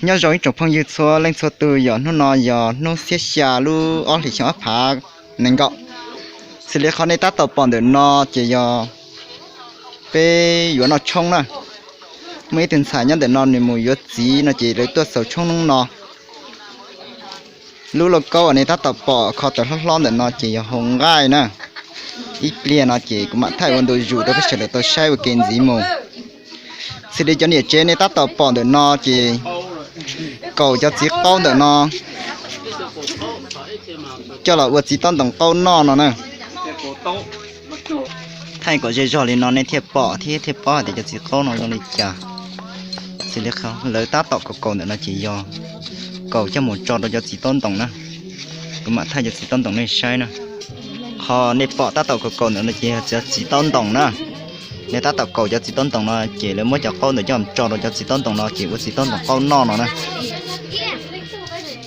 Nyob zoo ib tsoom phooj ywg txhua leej txhua tus, yog hnub no yog hnub xiab xya lub ob hlis xyoo ob phav nees nkaum. Xws li qhov nej tab tom pom ntawm no ces yog peb yuav noj tshoob na. Muaj ib tug ntxhais nyob ntawm no nws mus yuav txiv no ces lawv tuaj xaus tshoob hnub no. Lub lauj kaub uas nej tab tom pom kho tawm hlob hlob ntawm no ces yog hau nqaij na. Ib pliag no ces kuv mam thaij ua ntu zus rau peb sawv daws tau saib ua ke ntxiv mus. Xws li cov niam tsev nej tab tom pom ntawm no ces kaum cov txiv qaub ntawm no coj los ua txiv taub ntoos qaub noj no na. Thaij kom ze zog li no nej thiaj pom thiab thiaj paub hais tias cov txiv qaub no zoo li cas. Xws li lawv tab tom kaus kaus ntawm no ces yog kaus coj mus tso rau cov txiv taub ntoos na. Kuv mam thaij cov txiv taub ntoos nej saib na. Qhov nej pom tab tom kaus kaus ntawm no ces yog cov txiv taub ntoos na. Nej tab tom kaus cov txiv taub ntoos no ces lawv muab cov qaub ntawd coj mus tso rau cov txiv taub ntoos no ces ua txiv taub ntoos qaub noj no na.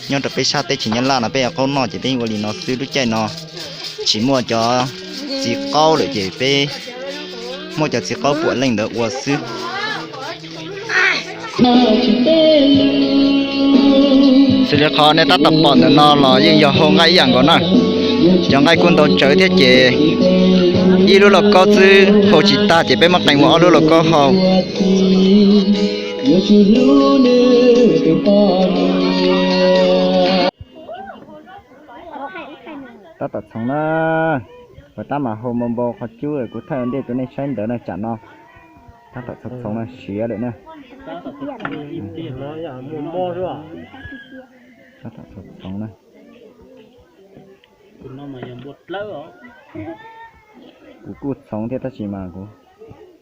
Nyob rau peb sab teb chaws Nyab Laj no peb ua qaub noj ces peb ua li no xwb. Lub caij no tsis muaj cov txiv qaub lawm ces peb muab cov txiv qaub puam leej ntawd ua xwb. Xws li qhov nej tab tom pom ntawm no los yeej yog hau nqaij ib yam nkaus na. Cov nqaij kuj ntau tsawv thiab ces ib lub lauj kaub xwb hau tsis tag ces peb muab qee ua ob lub lauj kaub hau. Tab tom txhoov na, puas tab mas hau npau npau qhov cub kuv thaij ua ntej rau nej saib ntawd na. Tsam no tab tom txhoov txhoov no siav lawm na. Tab tom txhoov txhoov na. Kuv kuj txhoov thiab tab sis mas kuv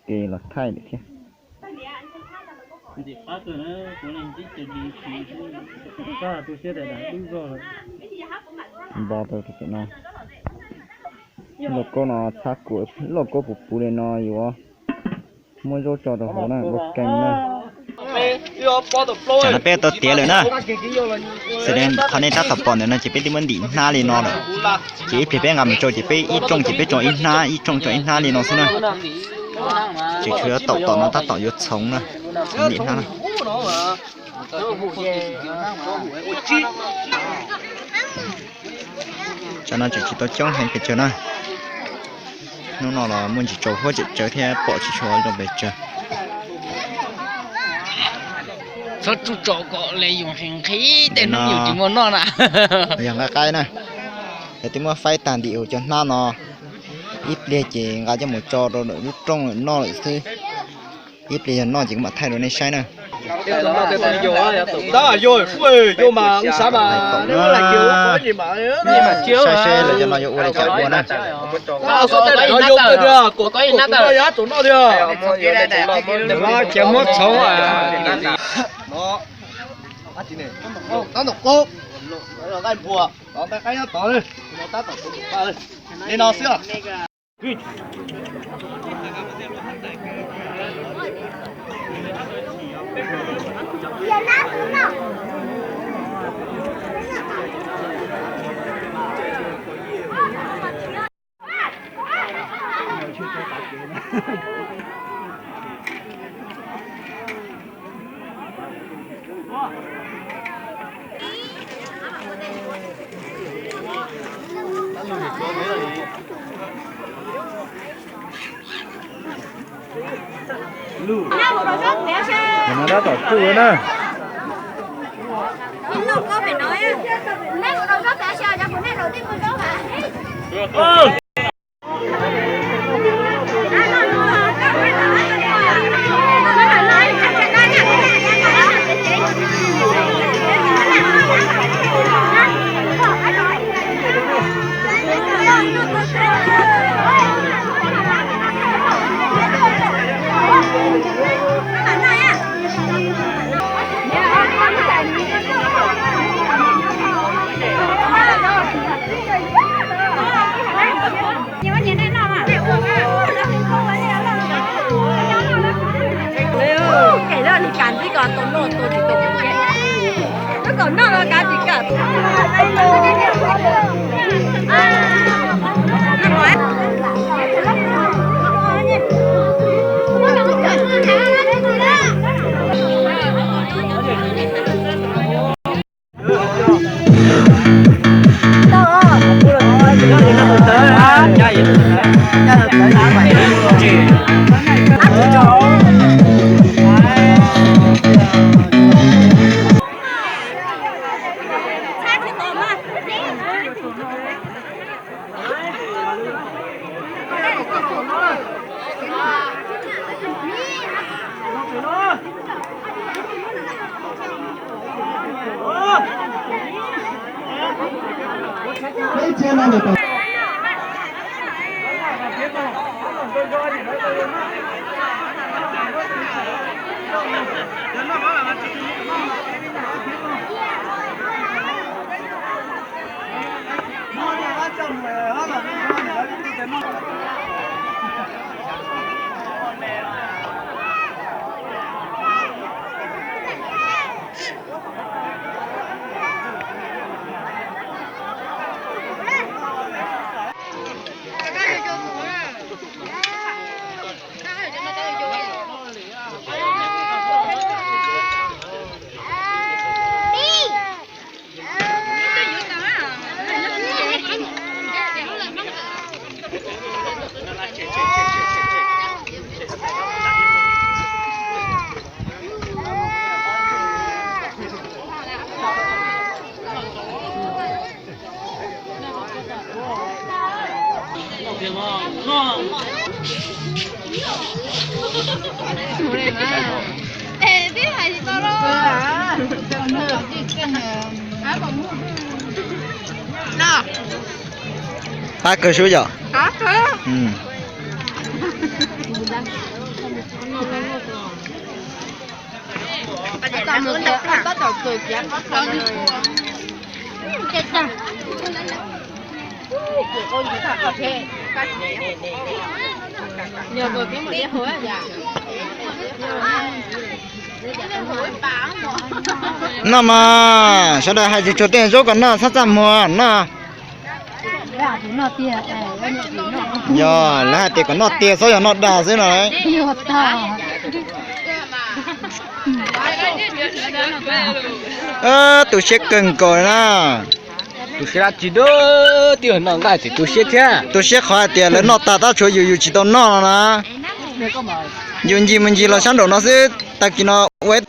tes los thaij lawm thiab. Npo rau no. Lauj kaub no txhab kuv, lauj kaub puv puv li no yuav muab zaub tso rau hauv na, ua keeg na. Tsam no peb tau tiav lawm na. Xws li qhov nej tab tom pom ntawm no ces peb twb muab ntim hnab li no lawm. Ces ib pliag peb nqa mus tsau ces peb ib rooj ces peb tso ib hnab, ib rooj tso ib hnab li no xwb na. Ces tshuav yuav taum tom no tab tom yuav txhoov na, txhoov ntim hnab na. Tsam no tseem tsis tau coob heev pes tsawg na. Hnub no los muaj ntsis tsaus huab tseem tsawv thiab pom tsis tshua zoo pes tsawg. Txhob tsuj tsaus kom le yus nqhis nqhis tej hnub yus tsis muaj noj na. Yog nqaij qaib na. Yog twb muab faib tag ntim huv cov hnab no, ib pliag ces nqa coj mus tso rau lub rooj noj lawm xwb. Ib pliag yog noj ces kuv mam thaij rau nej saib na. Saib seb lawv cov no yuav ua li cas ua na. Tab tom qaub, nqaij npua, nqaij qaib nyob tod, tab tom li no xwb. Tab tom tsuj na. Qab kawg sub yom. Noj mas, sawv daws hais tsis tshua tej zaub kom noj, txhob txaj muag noj. Yog lawv hais tias kom noj tiag, txhob yog noj dag xwb no. Tu siab kawg nkaus na. Tu siab dab tsi dub, twb yog noj nqaij tseem tu siab thiab. Tu siab qhov hais tias lawv noj tag tab tshuav yus, yus tsis tau noj no na. Yus ncig mus ncig los sab nraum no xwb, tag kis no ua ib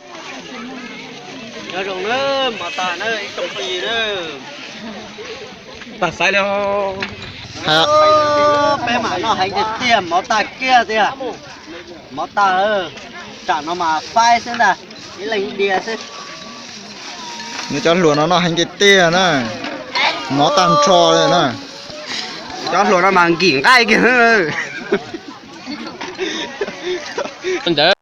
Nyob zoo na, mov tag na ib tsoom phooj ywg na. Tag xaiv li. Peb mam noj heev tiag tiag, mov tag kiag tiag. Mov tag lawm, tsam no mas faib xwb ntag, ib leeg ib diav xwb. Nws cov hluas no noj heev tiag tiag na, mov tag nrho li na. Cov hluas no mas nkim nqaij kiag. Ntawd.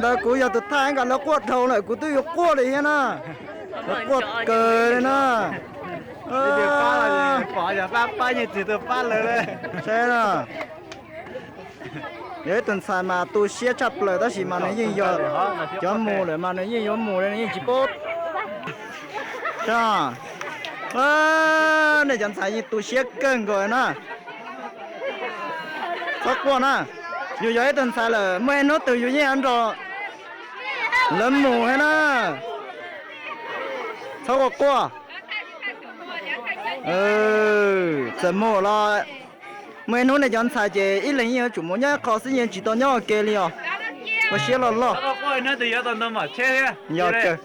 Tau kuv yog tus thaij nkaus lawv quaj dhau lawm kuv twb yuav quaj li thiab na. Lawv quaj kawg li na. Saib na. Yog ib tug ntxhais mas tu siab tshaj plaws tab sis mas nws yeej yog cov mus lawm mas nws yeej yuav mus li nws yeej tsis paub. Nej cov ntxhais yeej tu siab kawg nkaus na. Txhob quaj na. Yus yog ib tug ntxhais lawm muaj ib hnub twg yus yeej yuav nrog lawv mus thiab na. Txhob quaj quaj. Txawm mus los muaj ib hnub nej cov ntxhais ces ib leeg yeej yuav tsum mus nyob ib qho xwb, yeej tsis tau nyob ua ke li os. Ua siab loj loj. Yog kawg.